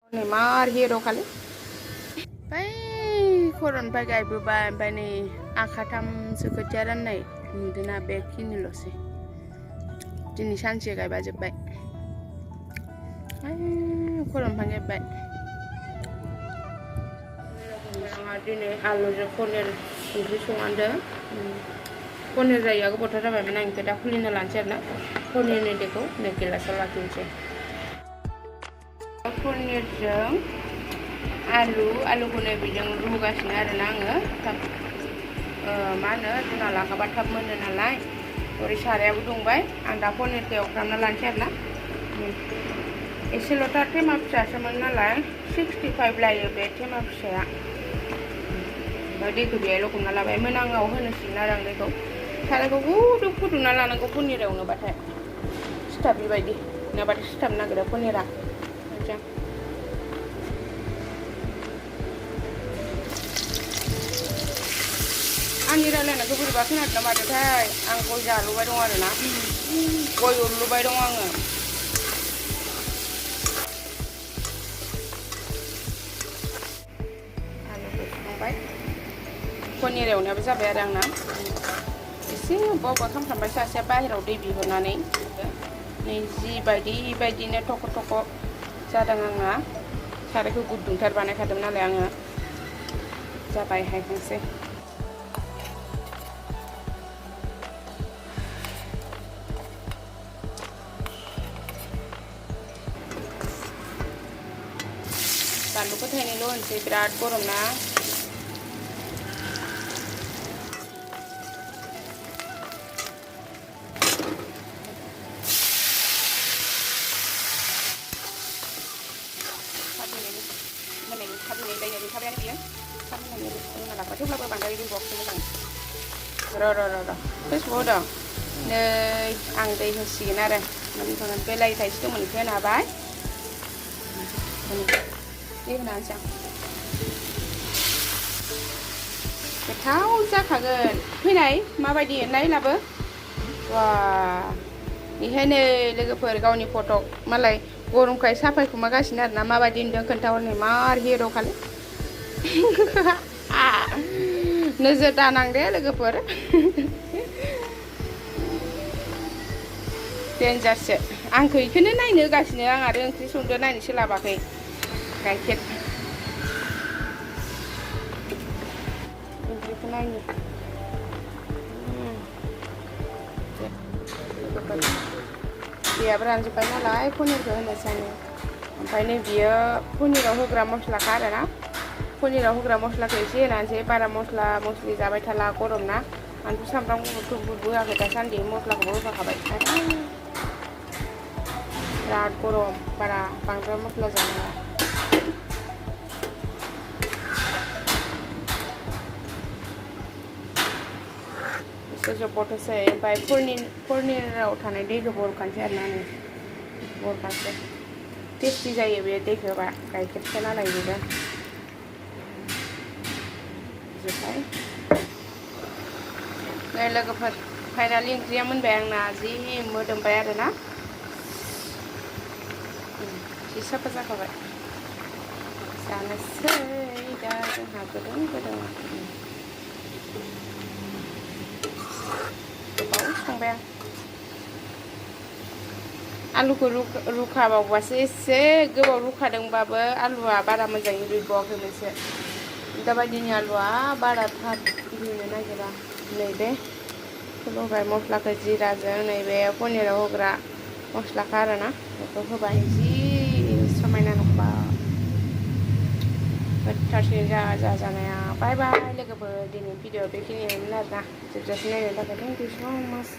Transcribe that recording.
Neymar hero kali. Bai koron bai gai bubai bai ni akatam sekejaran nai dina beki ni losi. Dini sanche gai baje bai. Koron pange bai. Dini alu je koner ingri sunganda. Koner raya ko botara bai menang kita kulina lancar na. Koner ni deko nekila salah tunce. Koner jeng alu koner bijeng rugasnya ada nanga. Mana tu nala kabar kap mana nalai. Ori syariah budung bai. Anda koner ke okram nalan cer na. Isi lota tema psa sama nalai 65 lai be tema psa. Badi tu biaya lo kumnala bai menang ngau hana sinarang deko. Kalau kau kudu nala nang kau koner au na batai. Stabil bai di. Na batai stab na gada konera. Macam Ani rala na kubur bakin at nama detai, angko jalu bai dong na, koi ulu bai dong ang. Alu besok bai, koni reu ni abis apa yang na? Isi bawa kam sampai saya bai rau debi hona ni, ni ji bai di ni toko sadang ang na, cara ku gudung terbana kadang na le ang, sampai hai kangse. Balu ko tayo nilon si berat korom na. Sabi ni sabi ni dia. Sabi ni dia nak apa tu lah bandar di box ni kan. Ro. Terus bodoh. Ne ang dai si na re. Mình còn làm pelai thầy chúng mình thế nào bái. Đi nào chẳng. Cái tháo ra khá gần. Thế này mà bài điện đấy là bớ. Wah. Ni hene lega per kau ni foto malai gorong kai sampai kumaga sinar nama badin dong kentau Neymar hero kali. Nazar tanang deh lega per. Danger set. Angkui kene nai ne gasine ang ada yang krisung do nai ni sila bakai. Kaget. Ini kena ni. Dia beran supaya nalai pun itu hanya sana. Sampai ni dia pun ni rahu gram mosla kara na. Pun ni rahu gram mosla kesi nanti para mosla mosli jabai thala korom na. Antu sampai untuk buat kita sandi mosla korom pakai. Rat korom para pangkal mosla jana. Sesuatu foto saya, by purni rautan ini dia keborkan saya nani, borkan saya. Tasty saya biar deh keba, kayak kita nala ini dah. Jadi, saya lagi finally kriaman bayang nazi, modem bayar na. Sisa pasal keba. Sana saya dah kadang. Alu ko ruka ba wase se gaba ruka dang baba alu bara mazang ri bo ke mese daba dinya alu bara that ni na gira nei be ko ba mosla ka jira ja nei be poni ra hogra mosla karana to ko ba ji samai na ba terus ja na ya bye bye le ko ba dini video be kini na na just ne la ka thank you so much.